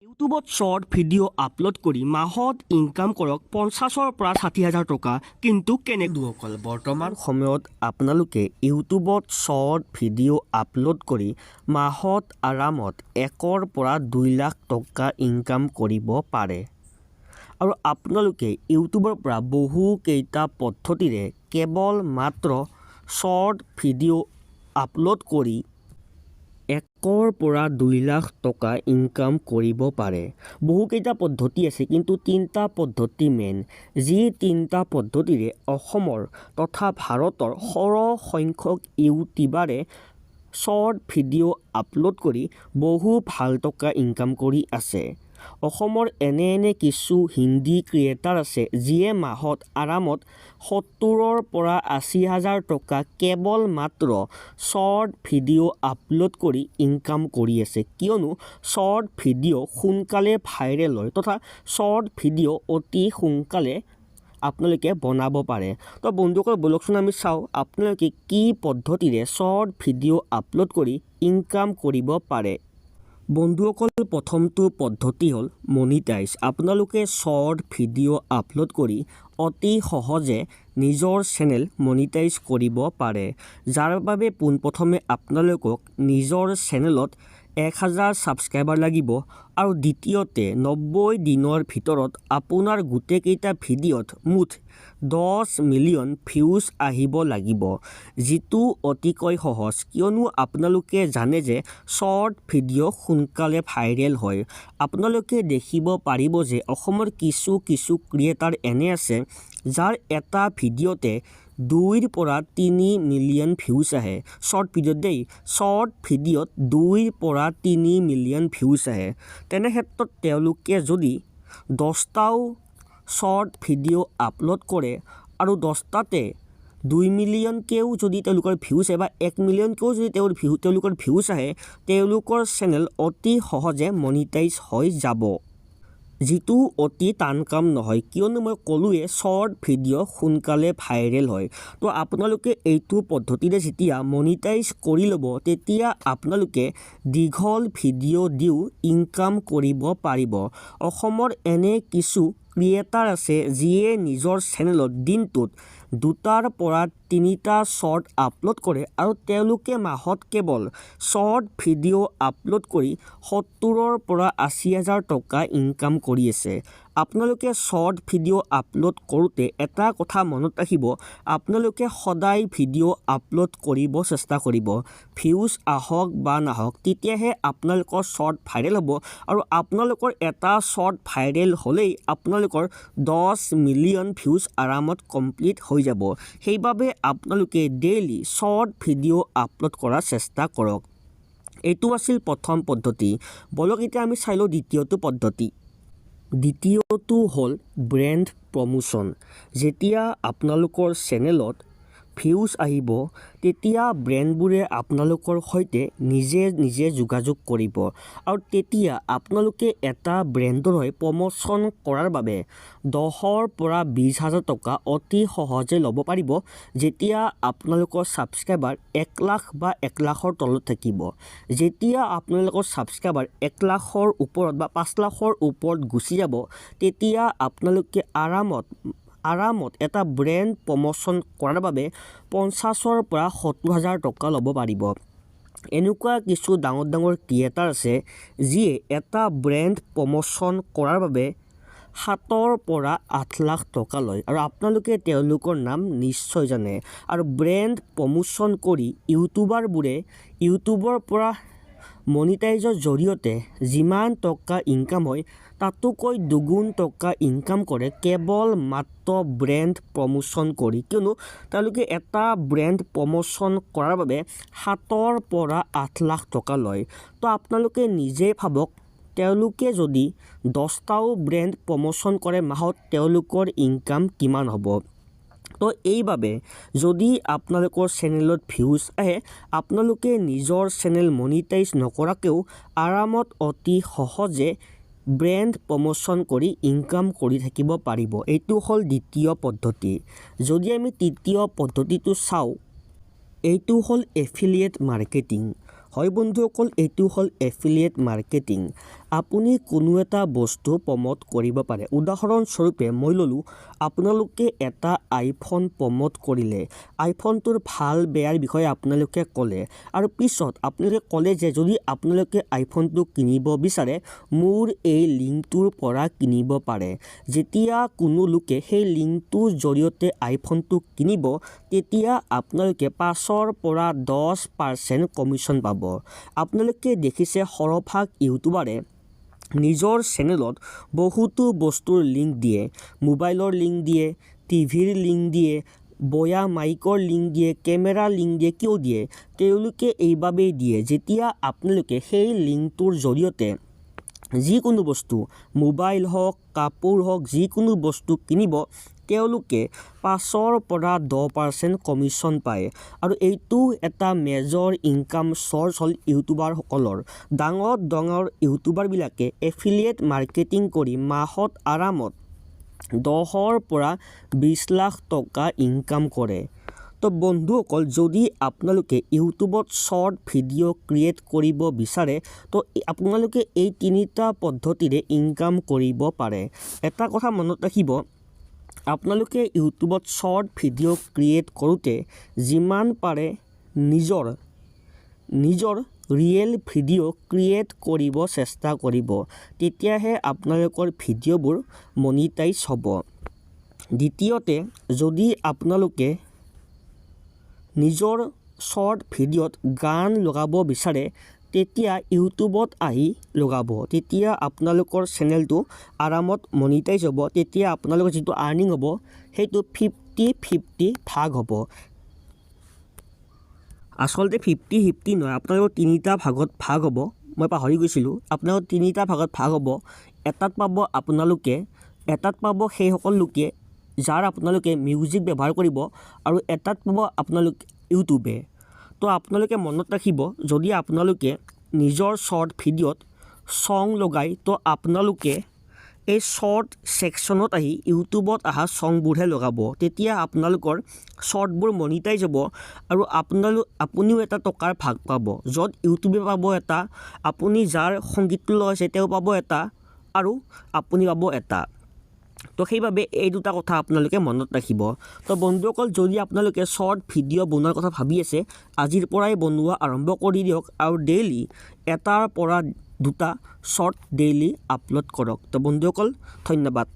ইউটিউবত short video' upload কৰি মাহত ইনকাম কৰক 50ৰ পৰা 60 হাজাৰ টকা। কিন্তু কেনে? বন্ধুসকল, বৰ্তমান সময়ত আপোনালোকে ইউটিউবত শ্বৰ্ট ভিডিঅ' আপলোড কৰি মাহত আৰামত 1ৰ পৰা 2 লাখ টকা ইনকাম কৰিব পাৰে। আৰু আপোনালোকে ইউটিউবৰ পৰা বহুকেইটা পদ্ধতিৰে কেৱল মাত্ৰ শ্বৰ্ট ভিডিঅ' আপলোড কৰি 1ৰ পৰা 2 লাখ টকা ইনকাম কৰিব পাৰে। বহুকেইটা পদ্ধতি আছে, কিন্তু তিনিটা পদ্ধতি মেইন, যি তিনিটা পদ্ধতিৰে অসমৰ তথা ভাৰতৰ সৰহ সংখ্যক ইউটিউবাৰে শ্বৰ্ট ভিডিঅ' আপলোড কৰি বহু ভাল টকা ইনকাম কৰি আছে। অসমৰ এনে এনে কিছু হিন্দী ক্ৰিয়েটাৰ আছে, যিয়ে মাহত আৰামত 70ৰ পৰা 80 হাজাৰ টকা কেৱল মাত্ৰ শ্বৰ্ট ভিডিঅ' আপলোড কৰি ইনকাম কৰি আছে। কিয়নো শ্বৰ্ট ভিডিঅ' সোনকালে ভাইৰেল হয় তথা শ্বৰ্ট ভিডিঅ' অতি সোনকালে আপোনালোকে বনাব পাৰে। তো বন্ধুসকল, ব'লকচোন আমি চাওঁ আপোনালোকে কি পদ্ধতিৰে শ্বৰ্ট ভিডিঅ' আপলোড কৰি ইনকাম কৰিব পাৰে। বন্ধুসকল, প্ৰথমটো পদ্ধতি হ'ল মনিটাইজ। আপোনালোকে শ্বৰ্ট ভিডিঅ' আপলোড কৰি অতি সহজে নিজৰ চেনেল মনিটাইজ কৰিব পাৰে, যাৰ বাবে পোনপ্ৰথমে আপোনালোকক নিজৰ চেনেলত 1000 ছাবস্ক্ৰাইবাৰ লাগিব আৰু দ্বিতীয়তে 90 দিনৰ ভিতৰত আপোনাৰ গোটেইকেইটা ভিডিঅ'ত মুঠ 10 মিলিয়ন ভিউজ আহিব লাগিব, যিটো অতিকৈ সহজ। কিয়নো আপোনালোকে জানে যে শ্বৰ্ট ভিডিঅ' সোনকালে ভাইৰেল হয়। আপোনালোকে দেখিব পাৰিব যে অসমৰ কিছু কিছু ক্ৰিয়েটাৰ এনে আছে, যাৰ এটা ভিডিঅ'তে 2ৰ পৰা 3 মিলিয়ন ভিউজ আহে। শ্বৰ্ট ভিডিঅ'ত দেই, শ্বৰ্ট ভিডিঅ'ত 2ৰ পৰা 3 মিলিয়ন ভিউজ আহে। তেনে ক্ষেত্ৰত তেওঁলোকে যদি 10টাও শ্বৰ্ট ভিডিঅ' আপলোড কৰে আৰু 10টাতে 2 মিলিয়নকৈও যদি তেওঁলোকৰ ভিউজ আহে বা 1 মিলিয়নকৈও যদি তেওঁলোকৰ ভিউজ আহে, তেওঁলোকৰ চেনেল অতি সহজে মনিটাইজ হৈ যাব, যিটো অতি টান কাম নহয়। কিয়নো মই ক'লোৱে, শ্বৰ্ট ভিডিঅ' সোনকালে ভাইৰেল হয়। তো আপোনালোকে এইটো পদ্ধতিৰে যেতিয়া মনিটাইজ কৰি ল'ব, তেতিয়া আপোনালোকে দীঘল ভিডিঅ' দিও ইনকাম কৰিব পাৰিব। অসমৰ এনে কিছু ক্ৰিয়েটাৰ আছে, যিয়ে নিজৰ চেনেলত দিনটোত 2টাৰ পৰা 3টা শ্বৰ্ট আপলোড কৰে আৰু তেওঁলোকে মাহত কেৱল শ্বৰ্ট ভিডিঅ' আপলোড কৰি 70ৰ পৰা 80 হাজাৰ টকা ইনকাম কৰি আছে। আপোনালোকে শ্বৰ্ট ভিডিঅ' আপলোড কৰোঁতে এটা কথা মনত ৰাখিব, আপোনালোকে সদায় ভিডিঅ' আপলোড কৰিব চেষ্টা কৰিব, ভিউজ আহক বা নাহক। তেতিয়াহে আপোনালোকৰ শ্বৰ্ট ভাইৰেল হ'ব আৰু আপোনালোকৰ এটা শ্বৰ্ট ভাইৰেল হ'লেই আপোনালোকৰ 10 মিলিয়ন ভিউজ আৰামত কমপ্লিট হৈ যাব। সেইবাবে আপোনালোকে ডেইলি শ্বৰ্ট ভিডিঅ' আপলোড কৰাৰ চেষ্টা কৰক। এইটো আছিল প্ৰথম পদ্ধতি। ব'লক, এতিয়া আমি চাই লওঁ দ্বিতীয়টো পদ্ধতি। দ্বিতীয়টো হ'ল ব্ৰেণ্ড প্ৰমোশ্যন। যেতিয়া আপোনালোকৰ চেনেলত ভিউজ আহিব, তেতিয়া ব্ৰেণ্ডবোৰে আপোনালোকৰ সৈতে নিজে নিজে যোগাযোগ কৰিব আৰু তেতিয়া আপোনালোকে এটা ব্ৰেণ্ডৰ হৈ প্ৰমোশ্যন কৰাৰ বাবে 10ৰ পৰা 20 হাজাৰ টকা অতি সহজে ল'ব পাৰিব, যেতিয়া আপোনালোকৰ ছাবস্ক্ৰাইবাৰ 1 লাখ বা 1 লাখৰ তলত থাকিব। যেতিয়া আপোনালোকৰ ছাবস্ক্ৰাইবাৰ 1 লাখৰ ওপৰত বা 5 লাখৰ ওপৰত গুচি যাব, তেতিয়া আপোনালোকে আৰামত আৰামত এটা ব্ৰেণ্ড প্ৰমোশ্যন কৰাৰ বাবে 50ৰ পৰা 70 হাজাৰ টকা ল'ব পাৰিব। এনেকুৱা কিছু ডাঙৰ ডাঙৰ ক্ৰিয়েটাৰ আছে, যিয়ে এটা ব্ৰেণ্ড প্ৰমোশ্যন কৰাৰ বাবে 7ৰ পৰা 8 লাখ টকা লয় আৰু আপোনালোকে তেওঁলোকৰ নাম নিশ্চয় জানে। আৰু ব্ৰেণ্ড প্ৰমোশ্যন কৰি ইউটিউবাৰবোৰে ইউটিউবৰ পৰা মনিটাইজৰ জৰিয়তে যিমান টকা ইনকাম হয়, তাতোকৈ দুগুণ টকা ইনকাম কৰে কেৱল মাত্ৰ ব্ৰেণ্ড প্ৰমোশ্যন কৰি। কিয়নো তেওঁলোকে এটা ব্ৰেণ্ড প্ৰমোশ্যন কৰাৰ বাবে 7ৰ পৰা 8 লাখ টকা লয়। তো আপোনালোকে নিজেই ভাবক, তেওঁলোকে যদি 10টাও ব্ৰেণ্ড প্ৰমোশ্যন কৰে মাহত, তেওঁলোকৰ ইনকাম কিমান হ'ব? তো এইবাবে যদি আপোনালোকৰ চেনেলত ভিউজ আহে, আপোনালোকে নিজৰ চেনেল মনিটাইজ নকৰাকৈও আৰামত অতি সহজে ব্ৰেণ্ড প্ৰমোশ্যন কৰি ইনকাম কৰি থাকিব পাৰিব। এইটো হ'ল দ্বিতীয় পদ্ধতি। যদি আমি তৃতীয় পদ্ধতিটো চাওঁ, এইটো হ'ল এফিলিয়েট মাৰ্কেটিং। হয় বন্ধুসকল, এইটো হ'ল এফিলিয়েট মাৰ্কেটিং। আপুনি কোনো এটা বস্তু প্ৰম'ট কৰিব পাৰে। উদাহৰণস্বৰূপে মই ল'লোঁ, আপোনালোকে এটা আইফোন প্ৰম'ট কৰিলে, আইফোনটোৰ ভাল বেয়াৰ বিষয়ে আপোনালোকে ক'লে আৰু পিছত আপোনালোকে ক'লে যে যদি আপোনালোকে আইফোনটো কিনিব বিচাৰে, মোৰ এই লিংকটোৰ পৰা কিনিব পাৰে। যেতিয়া কোনো লোকে সেই লিংকটোৰ জৰিয়তে আইফোনটো কিনিব, তেতিয়া আপোনালোকে 5ৰ পৰা 10% কমিশ্যন পাব। আপোনালোকে দেখিছে, সৰহভাগ ইউটিউবাৰে নিজৰ চেনেলত বহুতো বস্তুৰ লিংক দিয়ে। মোবাইলৰ লিংক দিয়ে, টিভিৰ লিংক দিয়ে, বয়া মাইকৰ লিংক দিয়ে, কেমেৰাৰ লিংক দিয়ে। কিয় দিয়ে? তেওঁলোকে এইবাবেই দিয়ে, যেতিয়া আপোনালোকে সেই লিংকটোৰ জৰিয়তে যিকোনো বস্তু, মোবাইল হওক, কাপোৰ হওক, যিকোনো বস্তু কিনিব, তেওঁলোকে 5ৰ পৰা 10% কমিশ্যন পায়। আৰু এইটো এটা মেজৰ ইনকাম চ'ৰ্চ হ'ল ইউটিউবাৰসকলৰ। ডাঙৰ ডাঙৰ ইউটিউবাৰবিলাকে এফিলিয়েট মাৰ্কেটিং কৰি মাহত আৰামত 10ৰ পৰা 20 লাখ টকা ইনকাম কৰে। তো বন্ধুসকল, যদি আপোনালোকে ইউটিউবত শ্বৰ্ট ভিডিঅ' ক্ৰিয়েট কৰিব বিচাৰে, তো আপোনালোকে এই তিনিটা পদ্ধতিৰে ইনকাম কৰিব পাৰে। এটা কথা মনত ৰাখিব, আপোনালোকে ইউটিউবত শ্বৰ্ট ভিডিঅ' ক্ৰিয়েট কৰোঁতে যিমান পাৰে নিজৰ নিজৰ ৰিয়েল ভিডিঅ' ক্ৰিয়েট কৰিব চেষ্টা কৰিব, তেতিয়াহে আপোনালোকৰ ভিডিঅ'বোৰ মনিটাইজ হ'ব। দ্বিতীয়তে, যদি আপোনালোকে নিজৰ শ্বৰ্ট ভিডিঅ'ত গান লগাব বিচাৰে, তেতিয়া ইউটিউবত আহি লগাব। তেতিয়া আপোনালোকৰ চেনেলটো আৰামত মনিটাইজ হ'ব। তেতিয়া আপোনালোকৰ যিটো আৰ্নিং হ'ব, সেইটো 50-50 ভাগ হ'ব। আচলতে 50-50 নহয়, আপোনালোকৰ তিনিটা ভাগত ভাগ হ'ব। মই পাহৰি গৈছিলোঁ। আপোনালোকৰ তিনিটা ভাগত ভাগ হ'ব। এটাত পাব আপোনালোকে, এটাত পাব সেইসকল লোকে যাৰ আপোনালোকে মিউজিক ব্যৱহাৰ কৰিব আৰু এটাত পাব আপোনালোক ইউটিউবে। তো আপোনালোকে মনত ৰাখিব, যদি আপোনালোকে নিজৰ শ্বৰ্ট ভিডিঅ'ত ছং লগায়, তো আপোনালোকে এই শ্বৰ্ট ছেকশ্যনত আহি ইউটিউবত অহা ছংবোৰহে লগাব। তেতিয়া আপোনালোকৰ শ্বৰ্টবোৰ মনিটাইজ হ'ব আৰু আপুনিও এটা টকাৰ ভাগ পাব, য'ত ইউটিউবে পাব এটা, আপুনি যাৰ সংগীতটো লগাইছে তেওঁ পাব এটা আৰু আপুনি পাব এটা। তো সেইবাবে এই দুটা কথা আপোনালোকে মনত ৰাখিব। তো বন্ধুসকল, যদি আপোনালোকে শ্বৰ্ট ভিডিঅ' বনোৱাৰ কথা ভাবি আছে, আজিৰ পৰাই বনোৱা আৰম্ভ কৰি দিয়ক আৰু ডেইলি 1টাৰ পৰা 2টা শ্বৰ্ট ডেইলি আপলোড কৰক। তো বন্ধুসকল, ধন্যবাদ।